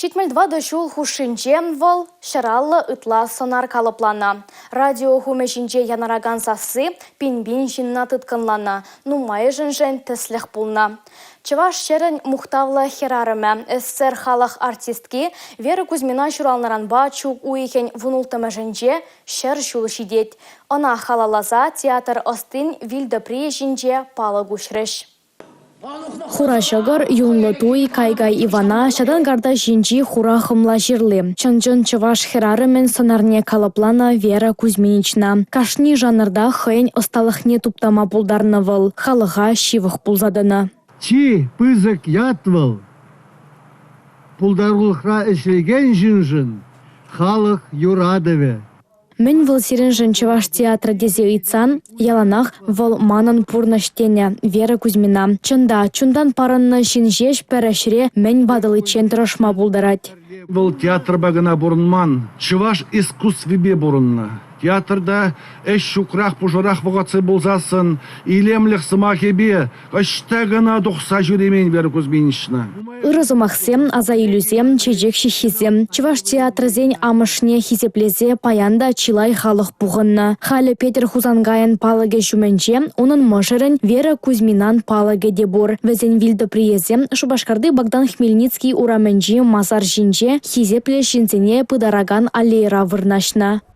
74 ҫул хушшинче вӑл 150 ытла сӑнар калӑпланӑ. Радио хумӗ ҫинче янӑракан сасси пин-пин ҫынна тыткӑнланӑ, нумайӑшӗншӗн тӗслӗх пулнӑ. Чӑваш ҫӗрӗн мухтавлӑ хӗрарӑмӗ, СССР халӑх артистки Вера Кузьмина ҫуралнӑранпа чӳк уйӑхӗн вунулттӑмӗшӗнче 100 ҫул ҫитет. Ӑна халалласа театр ӑстин вилтӑприйӗ ҫинче палӑк уҫрӗҫ. Хура ҫӑкӑр, юнлӑ туй, кай-кай Ивана, ҫатан карта ҫинчи хура хӑмла ҫырли. Чӑн-чӑн чӑваш хӗрарӑмӗн сӑнарне калӑпланӑ Вера Кузьминична. Кашни жанрта хӑйӗн ӑсталӑхне туптама пултарнӑ вӑл, халӑха ҫывӑх пулса тӑнӑ. Чи пысӑк ят вӑл пултарулӑхра ӗҫлекен ҫыншӑн халӑх юратӑвӗ. Мӗн вӑл сирӗншӗн чӑваш театрӗ тесе ыйтсан, яланах «вӑл манӑн пурнӑҫ» тенӗ Вера Кузьмина. Чӑн та, чунтан парӑннӑ ҫын ҫеҫ пӗр ӗҫре мӗн ватӑличчен тӑрӑшма пултарать. Вӑл театрпа кӑна пурӑнман, чӑваш искусствипе пурӑннӑ. Театрта ӗҫ ҫукрах пушӑрах вӑхӑтсем пулсассӑн илемлӗх сӑмахӗпе Ӑҫта кӑна тухса ҫӳремен Вера Кузьминична. Ырӑ сӑмахсем, аса илӳсем, чечек ҫыххисем. Чӑваш театрӗсен амӑшне хисеплесе паян та чылай халӑх пухӑннӑ. Халӗ Петӗр Хусанкайӑн палӑкӗ ҫумӗнче унӑн мӑшӑрӗн Вера Кузьминан палӑкӗ те пур. Вӗсен вилтӑприйӗсем Шупашкарти Богдан Хмельницкий урамӗнчи масар ҫинче хисеплӗ ҫынсене пытаракан аллейӑра вырнаҫнӑ.